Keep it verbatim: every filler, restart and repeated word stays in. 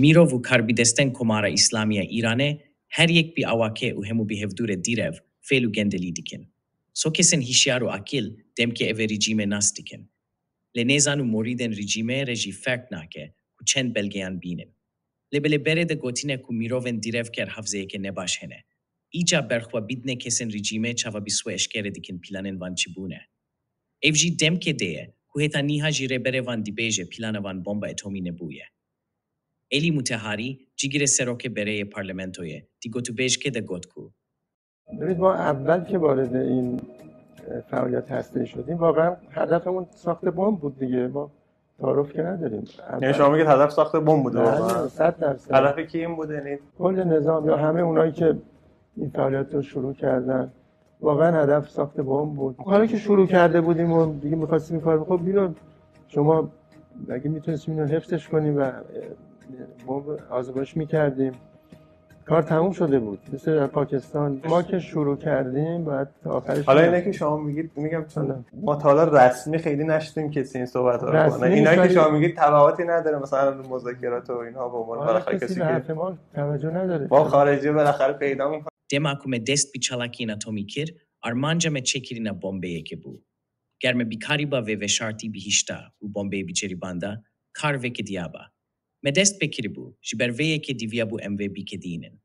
Mirov û karbidestên Komara Îslamî ya Îranê her yek bi awake û hemû bi hevdûre dîrev, fêl û gendelî dikin. So kesên hişyar û aqil demkê eve rejîmê nas dikin. Lê nêzan û morîdên rejîmê re jî ferq nake ku çend belgeyan bînin. Lê belê berê de gotine ku mirovên dîrevker hafzeyeke nebaş hene. Îca berxwe bidine kesên rejîmê çava bi xwe eşkere dikin planên van çi bûne. Ev jî demkê de ye ku heta niha jî rêberê van dibêje plana van bomba etomî nebûye. Elî Muteharî, cigirê serokê berê yê parlamentoyê, di gotûbêjkê de got ku. ببینید، ما اول که وارد این فعالیت هسته‌ای شدیم، واقعا هدفمون ساخت بمب بود دیگه. ما تعارف که نداریم. یعنی شما میگید هدف ساخت بمب بوده واقعا؟ بله، صد درصد. هدف کی این بوده؟ یعنی کل نظام یا همه اونایی که این فعالیت رو شروع کردن، واقعا هدف ساخت بمب بود. حالا که شروع کرده بودیم و دیگه می‌خواستیم این کار، خب اینو شما اگه میتونستیم اینو حفظش کنیم و بمب آزمایش می‌کردیم، کار تموم شده بود. مثل در پاکستان، ما که شروع کردیم، باید تا آخرش حالا می‌رفت. اینه که شما میگید، میگم چون بله. ما تا حالا رسمی خیلی نشدیم کسی این صحبت رو رسمی کنه. اینایی که نیست، ولی شما میگید تبعاتی نداره، مثلا مذاکرات و اینها به عنوان حالا بالاخره کسی کسی به که حرف ما توجه نداره. با خارجی بالاخره پیدا می‌کنه. Dema ku me dest bi çalakiyên atomî kir, armanca me çêkirina bombeyeke bû. Ger me bikarîba vê veşartî bihişta û bombeyê biceribanda, kar vekidiyaba. Me dest pê kiribû, ji ber vê yekê diviyabû em vê bikedînin.